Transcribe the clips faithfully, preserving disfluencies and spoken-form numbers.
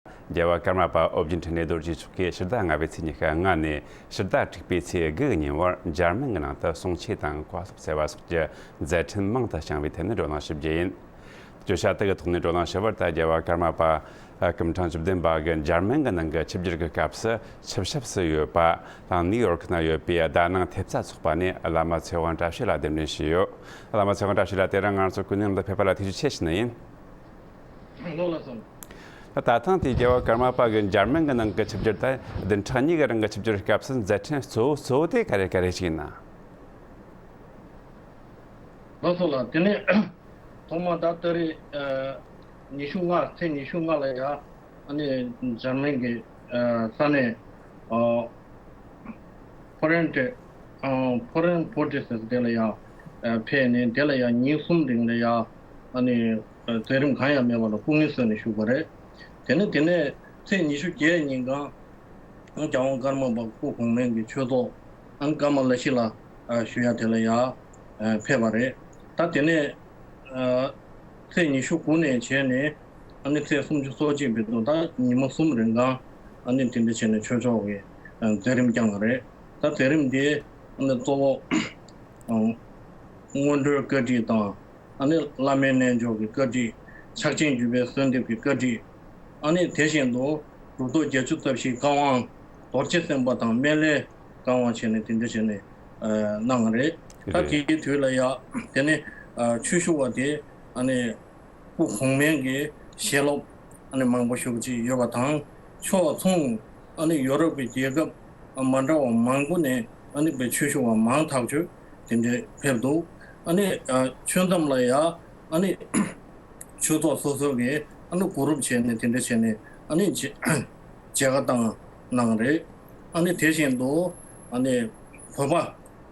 རྒྱལ་བ་ཀརྨ་པ་ཨོ་རྒྱན་འཕྲིན་ལས་རྡོ་རྗེ་མཆོག་གིས་ཕྱི་ཟླ་ལྔ་པའི་ཚེས་ཉི་ཤུ་ལྔ་ནས་ཕྱི་ཟླ་དྲུག་པའི་ཚེས་དགུ་གི་ཉིན་བར་འཇར་མན་གྱི་ནང་དུ་གསུང་ཆོས་དང་བཀའ་སློབ་སྩལ་བ་སོགས་ཀྱི་མཛད་འཕྲིན་མང་དུ་བསྐྱངས་པའི་ཐད་ནས་བགྲོ་གླེང་ཞུ་རྒྱུ་ཡིན། བརྗོད་བྱ་དེ་གི་ཐོག་ནས་བགྲོ་གླེང་ཞུ་བར། ད་རྒྱལ་བ་ཀརྨ་པ་སྐུ་ཕྲེང་བཅུ་བདུན་པ་གིས་འཇར་མན་གྱི་ནང་གི་ཆིབས་བསྒྱུར་གྱི་སྐབས་སུ་ཆིབས་ཞབས་སུ་ཡོད་པ་དང་ནིའུ་ཡོར་ཁི་ན་ཡོད་པའི་དཱ་ནང་ཐེབས་རྩ་ཚོགས་པ་ནས་བླ་མ་ཚེ་དབང་བཀྲ་ཤིས་ལགས་གདན་འདྲེན་ཞུས་ཡོད། བླ་མ་ཚེ་དབང་བཀྲ་ཤིས་ལགས་དེ་རིང་ང་ཚོ་ཀུན་གླེང་དུ་ཕེབས་པ་ལ་ཐུགས་རྗེ་ཆེ་ཞུ་ནི་ཡིན། ལགས་སོ། ད་ད་ཐེངས་དེའི་རྒྱལ་བ་ཀརྨ་པ་གི་འཇར་མན་གྱི་ནང་གི་ཆིབས་བསྒྱུར་དང་བདུན་ཕྲག་གཉིས་ཀྱི་རིང་གི་ཆིབས་བསྒྱུར་སྐབས་སུ་མཛད་འཕྲིན་གཙོ་བོ་གཙོ་བོ་དེ་ག་རེ་ག་རེ་ཞིག་ཡིན་ན། ལགས་སོ་ལགས། དེ་ནས་ཐོག་མ་ད་ལྟ་རེས་ཉི་ཤུ་ལྔ་ཚེས་ཉི་ཤུ་ལྔ་ལ་ཡ་ཨ་ནི་འཇར་མན་གྱི་ས་གནས་ཕོ་རན་ཏེ་ཕོ་རན་པོ་ཏེ་ཟེར་དེ་ལ་ཡ་ཕེབས་ནས་དེ་ལ་ཡ་ཉིན་གསུམ་རིང་ལ་ཡ་ཨ་ནི། མཛད་རིམ་གང་ཡང་མེད་པ་ལ་སྐུ་ངལ་གསོས་ནས་བཞུགས་པ་རེད། དེ་ནས་དེ་ནས་ཚེས་ཉི་ཤུ་བརྒྱད་ཉིན་གང་རྒྱལ་དབང་ཀརྨ་པ་སྐུ་གོང་མའི་གི་ཆོས་ཚོགས་ཀརྨ་ལ་ཤཱི་ལ་ཞུ་ཡ་དེ་ལ་ཡ་ཕེབས་པ་རེད། ད་དེ་ནས་ཚེས་ཉི་ཤུ་དགུ་ནས་བྱས་ནས་ཨ་ནི་ཚེས་སུམ་ཅུ་སོ་གཅིག་བར་དུ་ད་ཉི་མ་གསུམ་རིང་གང་ཨ་ནི་དེ་འདྲ་བྱས་ནས་ཆོས་ཕྱོགས་ཀྱི་མཛད་རིམ་བསྐྱངས་པ་རེད། ད་མཛད་རིམ་དེ་ཨ་ནི་གཙོ་བོ་སྔོན་འགྲོའི་བཀའ་ཁྲིད་དང་། ཨ་ནི་བླ་མའི་རྣལ་འབྱོར་གྱི་བཀའ་ཁྲིད། ཕྱག་ཆེན་བརྒྱུད་པའི་གསོལ་འདེབས་ཀྱི་བཀའ་ཁྲིད། ཨ་ནི་དེ་བཞིན་དུ་གྲུབ་ཐོབ་བརྒྱད་ཅུ་རྩ་བཞིའི་བཀའ་དབང་། རྡོ་རྗེ་སེམས་དཔའ་དང་སྨན་བླའི་བཀའ་དབང་བྱས་ནས་དེ་འདྲ་བྱས་ནས་གནང་བ་རེད། ད་རེད། དེའི་དུས་ལ་ཡ་དེ་ནི་ཆོས་ཞུ་བ་དེ་ཨ་ནི་སྐུ་གོང་མའི་གི་ཞལ་སློབ་ཨ་ནི་མང་པོ་ཞུ་གི་ཡོད་པ་དང་ཕྱོགས་མཚུངས་ཨ་ནི་ཡོ་རོབ་ཀྱི་རྒྱལ་ཁབ་མ་འདྲ་བ་མང་པོ་ནས་ཨ་ནི་དཔེ་ཆོས་ཞུ་བ་མང་ཐག་ཆོད་དེ་འདྲའི་ཕེབས་འདུག་ཨ་ནི་ཆོས་མཚམས་ལ་ཡ་ཨ་ནི་ཆོས་ཚོགས་སོ་སོ་གི་ཨ་ནི་གུ་རུབ་བྱས་ནས་དེ་འདྲ་བྱས་ནས་ཨ་ནི་མཇལ་ཁ་བཏང་གནང་རེད། ཨ་ནི་དེ་བཞིན་དུ་ཨ་ནི་བོད་པ་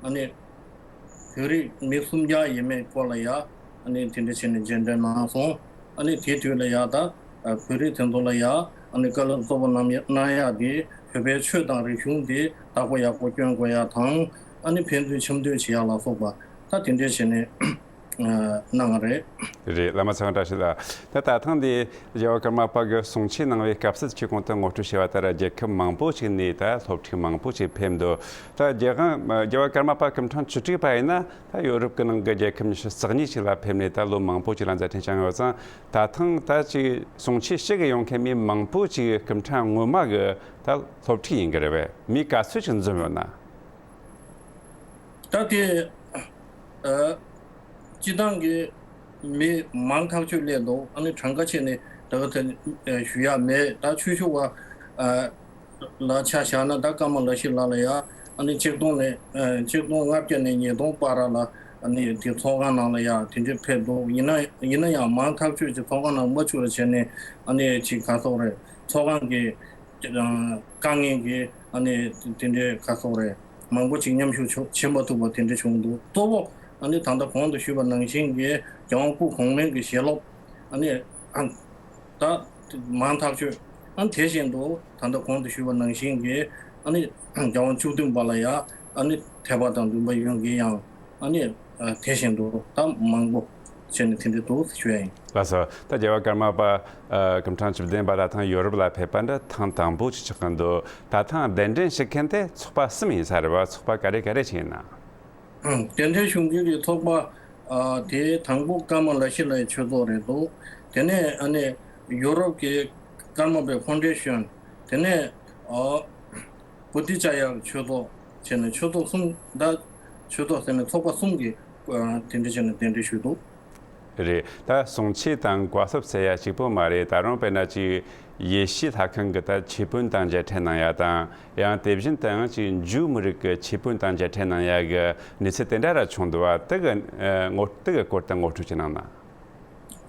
ཨ་ནི་བོད་རིགས་མི་སུམ་བརྒྱ་ཡས་མས་སྐོར་ལ་ཡ་ཨ་ནི་དེ་འདྲ་བྱས་ནས་མཇལ་འཕྲད་གནང་སོང་། ཨ་ནི་དེའི་དུས་ལ་ཡ་ད་བོད་རིགས་དེ་ཚོ་ལ་ཡ་ཨ་ནི་བཀའ་སློབ་གཙོ་བོ་གནང་ཡ་གནང་ཡ་དེ་བོད་པའི་ཆོས་དང་རིག་གཞུང་དེ་བདག་པོ་ཡག་པོ་སྐྱོན་དགོས་ཡ་དང་ཨ་ནི་ཕན་ཚུན་འཆམ་མཐུན་བྱེད་ཡ་ལ་སོགས་པ་ད་དེ་འདྲ་བྱས་ནས་གནང་བ་རེད། རེད། བླ་མ་ཚེ་དབང་བཀྲ་ཤིས་ལགས། ད་ད་ཐེངས་འདི་རྒྱལ་བ་ཀརྨ་པ་གི་གསུང་ཆོས་གནང་བའི་སྐབས་སུ་ཁྱེད་གོང་དུ་ངོ་སྤྲོད་བྱས་པ་ལྟར་རྒྱལ་ཁབ་མང་པོ་ཞིག་ནས་ད་སློབ་ཕྲུག་མང་པོ་ཞིག་ཕེབས་འདུག་ད་རྒྱལ་དབང་རྒྱལ་བ་ཀརྨ་པ་སྐུ་ཕྲེང་བཅུ་དྲུག་པ་ཡིན་ན་ད་ཡོ་རོབ་ཀྱི་ནང་གི་རྒྱལ་ཁབ་ཉི་ཤུ་རྩ་གཉིས་ཤིག་ལ་ཕེབས་ནས་ད་ལོ་མང་པོ་ཞིག་ལ་མཛད་འཕྲིན་བསྐྱངས་ཡོད་ཙང་ད་ཐེངས་ད་ཅིག་གསུང་ཆོས་ཞུ་གི་ཡོང་མཁན་མི་མང་པོ་ཞིག་སྐུ་ཕྲེང་སྔོན་མ་གི་ད་སློབ་ཕྲུག་ཡིན་གི་རེད་པས། མི་ག་ཚོད་ཅིག་འཛོམས་ཡོད་ན། ད་དེ་ཨ་སྤྱི་བཏང་གི་མི་མང་ཐག་ཆོད་སླེབས་འདུག་ཨ་ནི་གྲངས་ཀ་བྱས་ནས་ད་ག་དེ་ཞུ་ཡ་མེད། ད་ཆོས་ཞུ་བ་ཨ་ལ་ཆ་བཞག་ན་ད་ཀརྨ་ལ་ཤཱི་ལགས་ལ་ཡ་ཨ་ནི་ཆིག་སྟོང་ནས་ཨ་ཆིག་སྟོང་ལྔ་བརྒྱ་ནས་ཉིས་སྟོང་བར་ལ་ཨ་ནི་དེ་ཚོགས་ཁང་ནང་ལ་ཡ་དེ་འདྲས་ཕེབས་འདུག་ཡིན་ན་ཡིན་ན་ཡང་མང་ཐག་ཆོད་ཀྱི་ཚོགས་ཁང་ནང་མ་ཚུད་པ་བྱས་ནས་ཨ་ནི་ཅིག་ག་སོགས་རེད། ཚོགས་ཁང་གི་དཀའ་ངལ་གྱི་ཨ་ནི་དེ་འདྲའི་ག་སོགས་རེད། མང་པོ་ཅིག་མཉམ་ཞུགས་ཆོ་ཕྱིན་པ་ཐུབ་པ་དེ་འདྲ་བྱུང་འདུག་གཙོ་བོ་ཨ་ནི་ད་ལྟ་གོང་དུ་ཞུས་པ་ནང་བཞིན་གྱི་རྒྱལ་དབང་སྐུ་གོང་མའི་གི་ཞལ་སློབ་ཨ་ནི་ཨ་ད་མང་ཐག་ཆོད་ཨ་ནི་དེ་བཞིན་དུ་ད་ལྟ་གོང་དུ་ཞུས་པ་ནང་བཞིན་གྱི་ཨ་ནི་རྒྱལ་དབང་བཅུ་བདུན་པ་ལ་ཡ་ཨ་ནི་ཐེག་པ་དང་བདུན་པ་ཡོན་གྱི་དབྱངས། ཨ་ནི་ཨ་དེ་བཞིན་དུ་ད་མང་པོ་བྱས་ནས་དེ་འདྲ་འདུག་ཞུ་ཡ་ཡིན། ལགས་སོ། ད་རྒྱལ་བ་ཀརྨ་པ་ཨ་སྐུ་ཕྲེང་བཅུ་བདུན་པ་ད་ཐེངས་ཡོ་རོབ་ལ་ཕེབས་པ་འདི་ཐེངས་དང་པོ་ཅིག་ཆགས་ཀྱི་འདུག་ད་ཐེངས་གདན་འདྲེན་ཞུ་མཁན་དེ་ཚོགས་པ་གསུམ་ཡིན་ས་རེད་བ། ཚོགས་པ་ག་རེ་ག་རེ་ཅིག་ཡིན་ན། ཨང་། གདན་འདྲེན་ཞུ་མཁན་གྱི་ཚོགས་པ་ཨ་དེ་དང་པོ་ཀརྨ་ལ་ཤཱི་ལའི་ཆོས་ཚོགས་རེད་འདུག་དེ་ནས་ཨ་ནི་ཡོ་རོབ་ཀྱི་ཀརྨ་པའི་ཕོན་ཌེ་ཤོན། དེ་ནས་ཨ་བོ་དྷི་ཙ་ཡ་ཆོས་ཚོགས་བྱས་ནས་ཆོས་ཚོགས་གསུམ་ད་ཆོས་ཚོགས་ཟེར་ནས་ཚོགས་པ་གསུམ་གྱིས་ཨ་དེ་འདྲ་བྱས་ནས་གདན་འདྲེན་ཞུས་འདུག་རེད། ད་གསུང་ཆོས་དང་བཀའ་སློབ་སྩལ་ཡ་གཅིག་པོ་མ་རེད། ད་རུང་དཔེར་ན་ཅིག་ཡེ་ཤུའི་ལྷ་ཁང་གི་ད་ཆོས་དཔོན་དང་མཇལ་འཕྲད་གནང་ཡ་དང་། ཡང་དེ་བཞིན་དུའང་ཅིག་འཇུའུ་མི་རིགས་ཀྱི་ཆོས་དཔོན་དང་མཇལ་འཕྲད་གནང་ཡ་གི་གནས་ཚུལ་དེ་འདྲ་ར་བྱུང་འདུག་བ། དེ་གི་ཨ་ངོ་དེ་གི་སྐོར་དུ་ངོ་སྤྲོད་ཅིག་གནང་ན།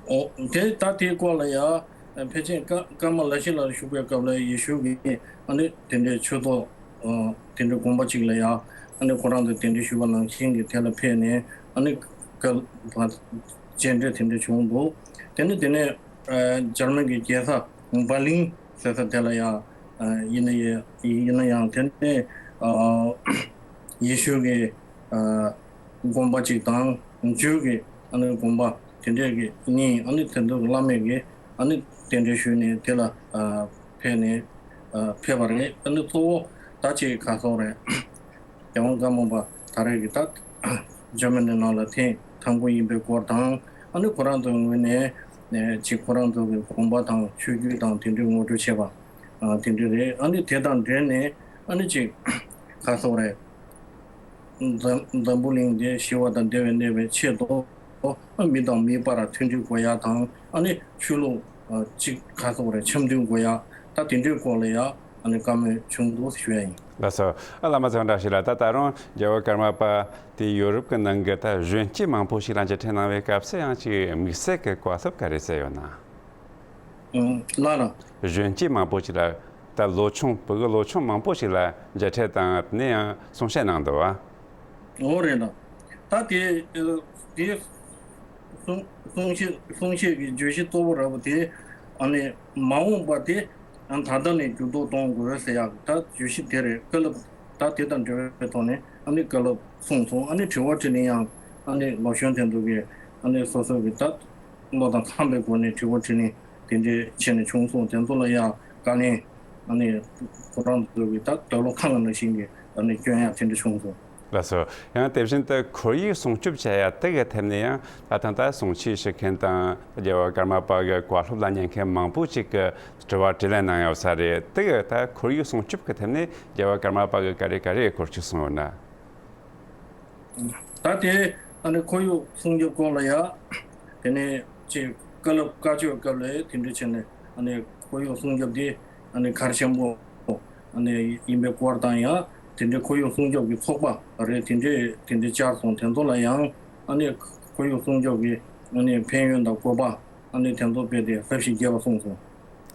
ཨོ། དེ་ད་དེའི་སྐོར་ལ་ཡ་ཕལ་ཆེར་ཀ་ཀརྨ་ལ་ཤཱི་ལ་ལ་བཞུགས་པའི་སྐབས་ལ་ཡེ་ཤུ་གི་ཨ་ནི་དེ་འདྲའི་ཆོས་ཚོགས་ཨ་དེ་འདྲའི་དགོན་པ་གཅིག་ལ་ཡ་ཨ་ནི་ཁོ་རང་ཚོས་གདན་འདྲེན་ཞུས་པ་ནང་བཞིན་གྱི་དེ་ལ་ཕེབས་ནས་ཨ་ནི་སྐབས་མཇལ་འཕྲད་དེ་འདྲ་བྱུང་འདུག་དེ་ནས་དེ་ནས་ཨ་འཇར་མན་གྱི་རྒྱལ་ས་འབར་ལིན་ཟེར་ས་དེ་ལ་ཡ་ཨ་ཡིན་ན་ཡ་ཡིན་ན་ཡང་དེ་ནས་ཨ་ཡེ་ཤུ་གི་ཨ་དགོན་པ་གཅིག་དང་འཇུའུ་གི་ཨ་ནི་དགོན་པ་དེ་འདྲས་ཀྱི་གཉིས། ཨ་ནི་དེ་ཚོ་གི་བླ་མས་ཀྱི་ ཨ་ནི་གདན་འདྲེན་ཞུས་ནས་དེ་ལ་ཨ་ཕེབས་ནས་ཨ་ཕེབས་པ་རེད། ཨ་ནི་གཙོ་བོ་ད་ཅིག་ག་སོག་རེད། རྒྱལ་དབང་བཀའ་མོལ་པ་ད་རེས་ཀྱི་ད་འཇར་མ་ནི་ནང་ལ་ཐེངས་དང་པོ་ཡིན་པའི་སྐོར་དང་། ཨ་ནི་ཁོ་རང་ཚོའི་ངོས་ནས་ཅིག་ཁོ་རང་ཚོ་གི་དགོངས་པ་དང་ཆོས་བརྒྱུད་དང་དེ་འདྲའི་ངོ་སྤྲོད་བྱས་པ་དེ་འདྲ་རེད། ཨ་ནི་དེ་དང་འབྲེལ་ནས་ཨ་ནི་ཅིག་ག་སོག་རེད། འཛམ་འཛམ་བུ་གླིང་འདི་ཞི་བ་དང་བདེ་བའི་གནས་པའི་ཆེད་དུ་མི་དང་མིའི་བར་མཐུན་སྒྲིལ་དགོས་ཡ་དང་། ཨ་ནི་ཆོས་ལུགས་གཅིག་ག་སོག་རེད། འཆམ་མཐུན་དགོས་ཡ་ད་དེ་འདྲའི་སྐོར་ལ་ཡ་ཨ་ནི་བཀའ་མོལ་བྱུང་འདུག་ཞུ་ཡ་ཡིན། ལགས་སོ། ཨ་བླ་མ་ཚེ་དབང་བཀྲ་ཤིས་ལགས། ད་ད་རུང་རྒྱལ་བ་ཀརྨ་པ་དེ་ཡོ་རོབ་ཀྱི་ནང་གི་ད་གཞོན་སྐྱེས་མང་པོ་ཞིག་ལ་མཇལ་འཕྲད་གནང་བའི་སྐབས་སུ་ཡང་ཅིག་དམིགས་བསལ་གྱི་བཀའ་སློབ་ག་རེ་སྩལ་ཡོད་ན། ལགས་ལགས། གཞོན་སྐྱེས་མང་པོ་ཞིག་ལ་ད་ལོ་ཆུང་བུ་གི་ལོ་ཆུང་མང་པོ་ཞིག་ལ་མཇལ་འཕྲད་དང་ནས་ཡང་གསུང་བཤད་གནང་འདུག་བ། འོ་རེད་ལགས། ད་དེ་དེ་གསུང་གསུང་བཤད་གསུང་བཤད་ཀྱི་བརྗོད་གཞི་གཙོ་བོ་ར་བ་དེ་ཨ་ནི་མ་འོངས་པ་དེ་ཨ་ད་ལྟ་ནས་འགྱུར་ལྡོག་གཏོང་དགོས་ཟེར་ཡག་ད་བརྗོད་གཞི་དེ་རེད། བཀའ་སློབ་ད་དེ་དང་འབྲེལ་བའི་ཐོག་ནས་ཨ་ནི་བཀའ་སློབ་གསུངས་སོང་། ཨ་ནི་དྲི་བ་དྲིས་ལན་ཡང་ཨ་ནི་ལོ་གཞོན་དེ་ཚོ་གི་ཨ་ནི་སོ་སོ་གི་ད་བློ་དང་འཚམ་པའི་སྒོ་ནས་དྲི་བ་དྲིས་ལན་དེ་འདྲའི་བྱས་ནས་བྱུང་སོང་། དེ་ཚོ་ལ་ཡང་བཀའ་ལན་ཨ་ནི་ཁོ་རང་ཚོ་གི་ད་འདོད་བློ་ཁེངས་པ་ནང་བཞིན་གྱི་ཨ་ནི་སྐྱོན་ཡང་དེ་འདྲ་བྱུང་སོང་། ལགས་སོ། ཡང་དེ་བཞིན་དུ་ཁོར་ཡུག་སྲུང་སྐྱོབ་བྱ་ཡ་དེ་གི་ཐད་ནས་ཡང་ད་ཐེངས་ད་གསུང་ཆོས་ཞུ་མཁན་དང་རྒྱལ་བ་ཀརྨ་པ་གི་བཀའ་སློབ་ལ་ཉན་མཁན་མང་པོ་ཅིག་གི་དྲི་བ་དྲིས་ལན་གནང་ཡོད་ས་རེད། དེ་གི་ད་ཁོར་ཡུག་སྲུང་སྐྱོབ་ཀྱི་ཐད་ནས་རྒྱལ་བ་ཀརྨ་པ་གི་ག་རེ་ག་རེ་སྐོར་ཅིག་གསུངས་ཡོད་ན། ད་དེ་ཨ་ནི་ཁོར་ཡུག་སྲུང་སྐྱོབ་སྐོར་ལ་ཡ་དེ་ནས་ཅིག་བཀའ་སློབ་བཀའ་ཆོས་སྐབས་ལ་དེ་འདྲ་བྱས་ནས་ཨ་ནི་ཁོར་ཡུག་སྲུང་སྐྱོབ་དེ་ཨ་ནི་གལ་ཆེན་པོ་ཨ་ནི་ཡིན་པའི་སྐོར་དང་། ཡང་དེ་འདྲའི་ཁོར་ཡུག་སྲུང་སྐྱོབ་ཀྱི་ཚོགས་པ་རེད། དེ་འདྲའི་དེ་འདྲའི་བཅར་སོང་། དེ་ཚོ་ལ་ཡང་ཨ་ནི་ཁོར་ཡུག་སྲུང་སྐྱོབ་ཀྱི་ཨ་ནི་ཕན་ཡོན་དང་དགོས་པ་ཨ་ནི་དེ་ཚོ་དཔེ་དེ་ཟབ་ཞིང་རྒྱས་པ་གསུངས་སོང་།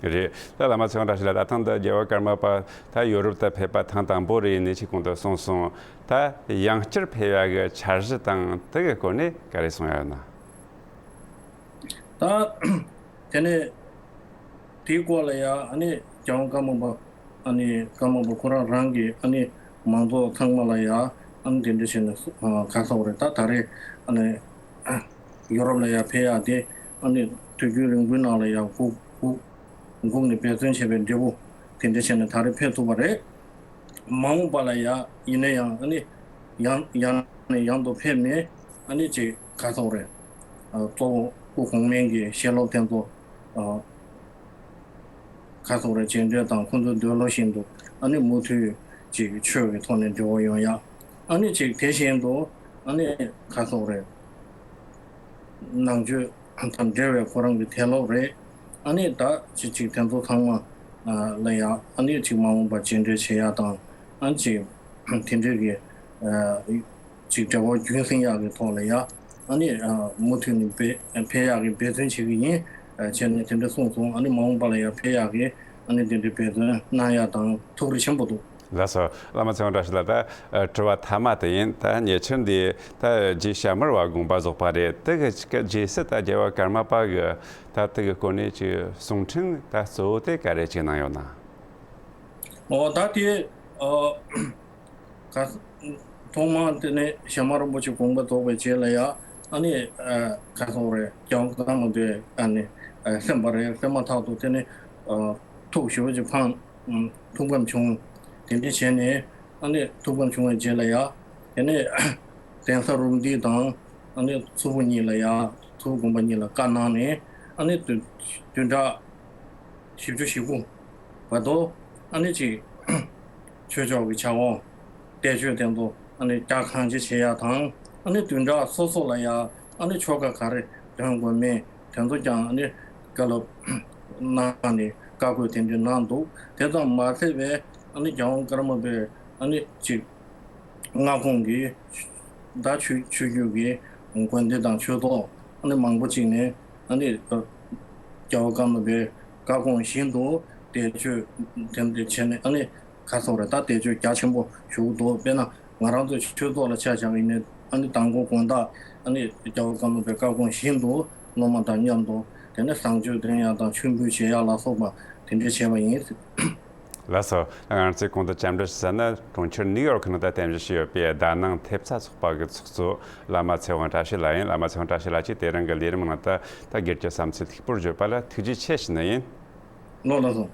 རེད། ད་བླ་མ་ཚེ་དབང་བཀྲ་ཤིས་ལགས། ད་ཐེངས་འདི་རྒྱལ་བ་ཀརྨ་པ་ད་ཡོ་རོབ་ཏུ་ཕེབས་པ་ཐེངས་དང་པོ་རེད། ནས་ཅིག་གོང་དུ་གསུངས་སོང་། ད་ཡང་བསྐྱར་ཕེབས་ཡག་གི་འཆར་གཞི་དང་དེ་གི་སྐོར་ནས་ག་རེ་གསུང་ཡ་ཡོད་ན། ད་དེ་ནས་དེའི་སྐོར་ལ་ཡ་ཨ་ནི་རྒྱལ་དབང་བཀའ་མོལ་པ་ཨ་ནི་བཀའ་མོལ་པ་ཁོ་རང་རང་གི་ཨ་ནི་མང་ཚོགས་ཚང་མ་ལ་ཡ་ཨ་ནི་དེ་འདྲ་བྱས་ནས་ག་ཟེར་དགོས་རེད། ད་ད་རེས་ཨ་ནི་ཡོ་རོབ་ལ་ཡ་ཕེབས་ཡག་དེ་ཨ་ནི་དུས་རྒྱུན་རིང་པོའི་ནང་ལ་ཡ་སྒུག་སྒུག་སྒུག་ནས་འབད་བརྩོན་བྱས་པའི་འབྲས་བུ་དེ་འདྲ་བྱས་ནས་ད་རེས་ཕེབས་ཐུབ་པ་རེད། མ་འོངས་པ་ལ་ཡ་ཡིན་ན་ཡང་ཨ་ནི་ཡང་ཡང་ནས་ཡང་དུ་ཕེབས་ནས་ཨ་ནི་ཅིག་ག་ཟེར་དགོས་རེད། ཨ་གཙོ་བོ་སྐུ་གོང་མའི་གི་ཞལ་སློབ་དེ་ཚོ་ཨ་ག་ཟེར་དགོས་རེད། རྗེས་འབྲེལ་དང་ཁོང་ཚོའི་འདོད་བློ་བཞིན་དུ་ཨ་ནི་མུ་མཐུད་ཅིག་ཆོས་ཀྱི་ཐོག་ནས་འབྲེལ་བ་ཡོང་ཡ། ཨ་ནི་ཅིག་དེ་བཞིན་དུ་ཨ་ནི་ག་ཟེར་དགོས་རེད། ནང་ཆོས་དང་འབྲེལ་བའི་ཁོ་རང་གི་དེབ་ཀློག་རེད། ཨ་ནི་ད་ཅིག་ཅིག་དེ་ཚོ་ཚང་མ་ལ་ཡ་ཨ་ནི་ཅིག་མ་འོངས་པར་རྗེས་འབྲེལ་བྱེད་ཡ་དང་། ཨ་ནི་ཅིག་དེ་འདྲའི་གི་ཅིག་འབྲེལ་བ་རྒྱུན་སྲིང་ཡག་གི་ཐོག་ལ་ཡ་ཨ་ནི་མུ་མཐུད་ནས་འབད་ཕེབས་ཡག་གི་འབད་བརྩོན་བྱེད་ཀྱི་ཡིན་བྱས་ནས་དེ་འདྲ་གསུངས་སོང་། ཨ་ནི་མ་འོངས་པ་ལ་ཡ་ཕེབས་ཡག་གི་ཨ་ནི་དེ་འདྲའི་འབད་བརྩོན་གནང་ཡ་དང་ཐུགས་རེ་ཆེན་པོ་འདུག་ལགས་སོ། བླ་མ་ཚེ་དབང་བཀྲ་ཤིས་ལགས། ད་ཨ་དྲི་བ་མཐའ་མ་དེ་ཡིན། ད་ཉེ་ཆར་འདི་ད་རྗེ་ཞྭ་དམར་བ་དགོངས་པ་རྫོགས་པ་རེད། དེ་གི་རྗེས་སུ་ད་རྒྱལ་བ་ཀརྨ་པ་གི་ད་དེ་གི་སྐོར་ནས་ཅིག་གསུང་འཕྲིན་ད་གཙོ་བོ་དེ་ག་རེ་ཅིག་གནང་ཡོད་ན། འོ་ད་དེ་ཨ་ག་ཐོག་མ་དེ་ནས་ཞྭ་དམར་རིན་པོ་ཆེ་དགོངས་པ་རྫོགས་པའི་རྗེས་ལ་ཡ་ཨ་ནི་ཨ་ག་ཟེར་དགོས་རེད། རྒྱལ་བ་ཀརྨ་པས་ཨ་ནི་ཨ་གསན་པ་རེད། གསན་མ་ཐག་ཏུ་དེ་ནས་ཨ་ཐུགས་ཞེ་པོ་ཅིག་ཕངས། ཨུམ། ཐུགས་ཕམ་བྱུང་། དེ་འདྲ་བྱས་ནས་ཨ་ནི་ཐུགས་ཕམ་བྱུང་བའི་རྗེས་ལ་ཡ། དེ་ནས་གདན་ས་རུམ་བཏེག་དང་ཨ་ནི་མཚུར་ཕུ་གཉིས་ལ་ཡ། མཚུར་ཕུ་དགོན་པ་གཉིས་ལ་བཀའ་གནང་ནས་ཨ་ནི་བདུན་བདུན་ཕྲག་བཞི་བཅུ་ཞེ་དགུ་བར་དུ་ཨ་ནི་ཅིག་ཆོས་ཕྱོགས་ཀྱི་བྱ་བ་བཟླས་བརྗོད་དེ་ཚོ་ཨ་ནི་རྒྱ་གང་ཆེ་བྱེད་ཡ་དང་། ཨ་ནི་བདུན་ཕྲག་སོ་སོ་ལ་ཡ་ཨ་ནི་ཆོ་ག་ག་རེ་འདོན་དགོས་མིན་དེ་ཚོ་ཀྱང་ཨ་ནི་བཀའ་སློབ་གནང་ནས་བཀའ་བཀོད་དེ་འདྲ་གནང་འདུག་དེ་ཙམ་མ་ཟད་པའི་ཨ་ནི་རྒྱལ་དབང་ཀརྨ་པའི་ཨ་ནི་ཅིག་མངའ་ཁོངས་ཀྱི་ད་ཆོས་ཆོས་བརྒྱུད་ཀྱི་དགོན་སྡེ་དང་ཆོས་ཚོགས་ཨ་ནི་མང་པོ་ཅིག་ནས་ཨ་ནི་རྒྱལ་བ་ཀརྨ་པའི་བཀའ་དགོངས་བཞིན་དུ་བཟླས་བརྗོད་དེ་འདྲ་བྱས་ནས་ཨ་ནི་ག་ཟེར་དགོས་རེད། ད་བཟླས་བརྗོད་རྒྱ་ཆེན་པོ་ཞུ་གི་འདུག་དཔེར་ན་ང་རང་ཚོའི་ཆོས་ཚོགས་ལ་ཆ་བཞག་པ་ཡིན་ན་ཨ་ནི་དང་པོ་དགོང་དག་ཨ་ནི་རྒྱལ་བ་ཀརྨ་པའི་བཀའ་དགོངས་བཞིན་དུ་སློབ་མ་དང་མཉམ་དུ་དེ་ནས་བཟང་སྤྱོད་འདོན་ཡག་དང་མཆོད་འབུལ་བྱེད་ཡག་ལ་སོགས་པ་དེ་འདྲ་བྱས་པ་ཡིན། ལགས་སོ། ང་ཚོས་གོང་དུ་བཅར་འདྲི་ཞུས་ན་གྲོང་ཁྱེར་ནིའུ་ཡོག་ནང་ད་རྟེན་གཞི་བྱས་ཡོད་པའི་དཱ་ནང་ཐེབས་རྩ་ཚོགས་པ་གི་ཚོགས་གཙོ་བླ་མ་ཚེ་དབང་བཀྲ་ཤིས་ལགས་ཡིན། བླ་མ་ཚེ་དབང་བཀྲ་ཤིས་ལགས་ཀྱིས་དེ་རིང་གི་ལས་རིམ་ནང་ད་ད་སྒེར་གྱི་བསམ་ཚུལ་ལྷུག་པོར་བརྗོད་པ་ལ་ཐུགས་རྗེ་ཆེ་ཞུ་ནི་ཡིན། ལགས་ལགས་སོ།